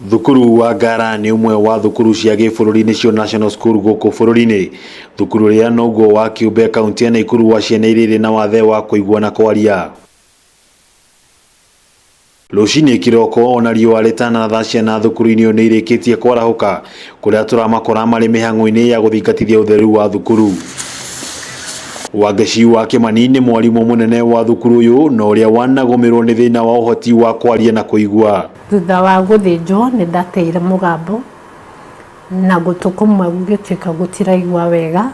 Thukuru wa Ngara nĩ ũmwe wa thukuru cia gĩbũrũri nĩcio National School gũkũ bũrũri-inĩ. Thukuru ũrĩa noguo wa kĩũmbe kaunti ya Naikuru wa ciana iria irĩ na wathe wa kũigua na kwaria. Rũcinĩ kĩroko ona riũa rĩtanaratha ciana thukuru-inĩ ũyũ nĩ irĩkĩtie kwarahũka kũrĩa tũramakora marĩ mĩhang'o-inĩ ya gũthingatithia ũtheru wa thukuru. Wangeci wa Kĩmani nĩ mwarimũ mũnene wa thukuru ũyũ na ũrĩa wanagũmĩrwo nĩ thĩna wa ũhoti wa kwaria na kũigua. Thutha wa gũthĩnjwo nĩ ndateire mũgambo na gũtũ kũmwe gũgĩtuĩka gũtiraigua wega,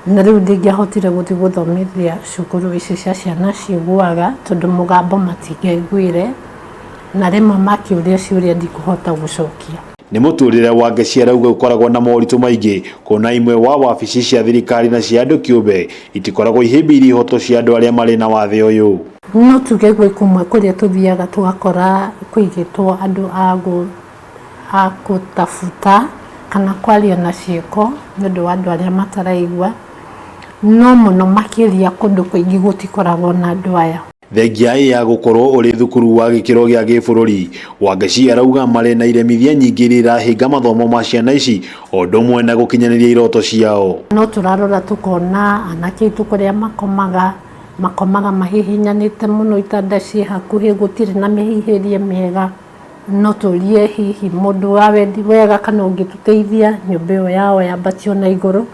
na rĩu ndingĩahotire gũthiĩ gũthomithia cukuru ici cia ciana ciguaga tondũ mũgambo matingĩaiguire, na rĩmwe makĩũria ciũria ndikũhota gũcokia. Nĩ mũtũrĩre wa Ngeci arauga ũkoragwo na moritũ maingĩ kuona imwe wa wabici cia thirikari na cia andũ kĩũmbe itikoragwo ihĩmbĩirie ihoto cia andũ arĩa marĩ na wathe ũyũ. No tuge gwĩ kũmwe kũrĩa tũthiaga tũgakora kũigĩtwo andũ a gũtabuta kana kwaria na ciĩko nĩ ũndũ wa andũ arĩa mataraigua, no mũno makĩria kũndũ kũingĩ gũtikoragwo na andũ aya. Thengia ya gũkorwo ũrĩ thukuru wa gĩkĩro gĩa gĩbũrũri, Wangeci arauga marĩ na iremithia nyingĩ iria irahĩnga mathomo ma ciana ici o ũndũ ũmwe na gũkinyanĩria iroto ciao. No tũrarora tũkona anake aitũ kũrĩa makomaga, makomaga mahihinyanĩte mũno, itanda ciĩ hakuhĩ, gũtirĩ na mĩhihĩrie mĩega. No tũrie hihi mũndũ wa wendi wega kana ũngĩtũteithia nyũmba ĩyo yao yambatio na igũrũ.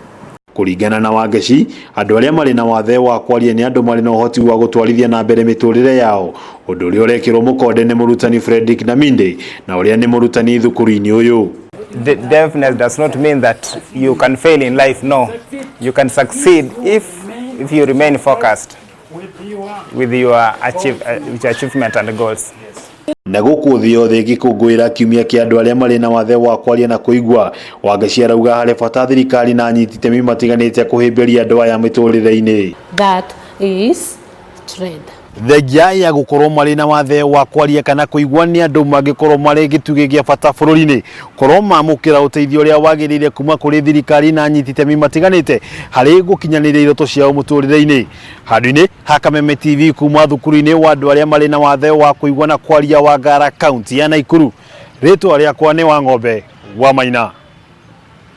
Kũringana na Wangeci, andũ arĩa marĩ na wathe wa kwaria nĩ andũ marĩ na ũhoti wa gũtwarithia na mbere mĩtũrĩre yao, ũndũ ũrĩa ũrekĩrwo mũkonde nĩ mũrutani Fredrick Naminde na ũrĩa nĩ mũrutani thukuru-inĩ ũyũ. Deafness does not mean that you can fail in life. No, you can succeed if you remain focused with your achievement and goals. Na gũkũ thĩ yothe ĩgĩkũngũĩra kiumia kĩa andũ arĩa marĩ na wathe wa kwaria na kũigua, Wangeci arauga harĩ bata thirikari na anyiti itemi matiganĩte kũhĩmbĩria andũ aya mĩtũrĩre-inĩ. That is trade. Thengia ya gũkorwo marĩ na wathe wa kwaria kana kũigua nĩ andũ mangĩkorwo marĩ gĩtugĩ gĩa bata bũrũri-inĩ, korwo mamũkĩra ũteithio ũrĩa wagĩrĩire kuma kũrĩ thirikari na anyiti itemi matiganĩte harĩ gũkinyanĩria iroto ciao mũtũrĩre-inĩ. Handũ-inĩ ha Kameme TV kuma thukuru-inĩ wa andũ arĩa marĩ na wathe wa kũigua na kwaria wa Ngara kaunti ya Naikuru, rĩtwa rĩakwa nĩ Wang'ombe wa Maina.